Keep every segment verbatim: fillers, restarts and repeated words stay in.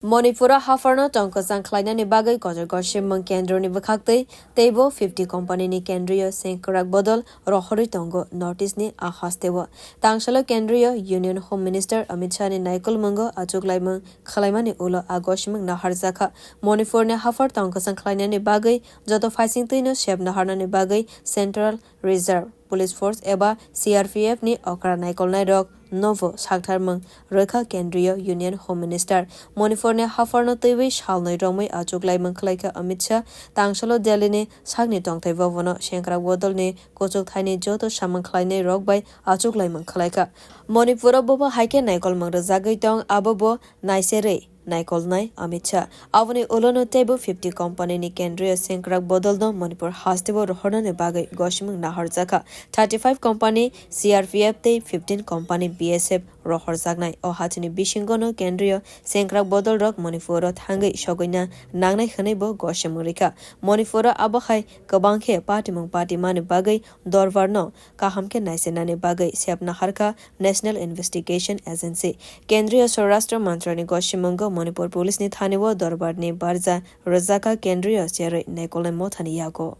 Manipuro hapharno tongkwchang khlainani bagwi kotor gosimung kendroni bwkhaktwi teibo fifty company ni kendriyo sengkrak bodol rohorwi tongo North East ni a hasteo. Tangsalo kendriyo Union Home Minister Amit Shah ni naikolmungo achuklaimung khwlaimani ulo a gosimung naharjakha. Manipur ni haphar tongkwchang khlainani bagwi joto phaisingtwino sep naharnani bagwi Central Reserve Police Force eba C R P F ni okra naikolnairok nobo saktharmung rwkha Kendriyo Union Home Minister. Manipur ni hapharno twiwi salnwi romwi achuklaimung khwlaikha Amit Shah. Tangsalo Delhi ni sakni tongthai bhavan o sengkrak bodol ni kuchuk thaini joto samung khlainai rok bai achuklaimung khwlaikha. Manipur o bobo haikhe naikolmung rwjagwi tong, abo bo naiserwi naikolnai Amit Shah. Aboni ulono teibo fifty company ni kendriyo sengkrak bodolno Manipur hasteo rohornani bagwi gosimung naharjakha. Thirty five company C R P F tei fifteen company B S F rohorjaknai. O hachini bisingono kendriyo sengkrak bodolrok Manipuro thangwi sogwina nangnai hwnwibo gosimung rikha. Manipuro abo hai kwbang khe patimung patimani bagwi dorbarno kaham khe naisinani bagwi sep naharkha National Investigation Agency. Kendriyo Swarashtra Mantrani gosimungo Manipur Police ni thanio dorbarni barja rwjakha kendriyo cherwi naikolnai mothani yago.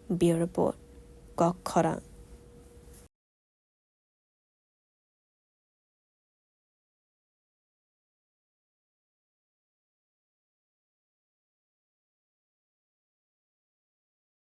Bureau Report, Kok Khorang.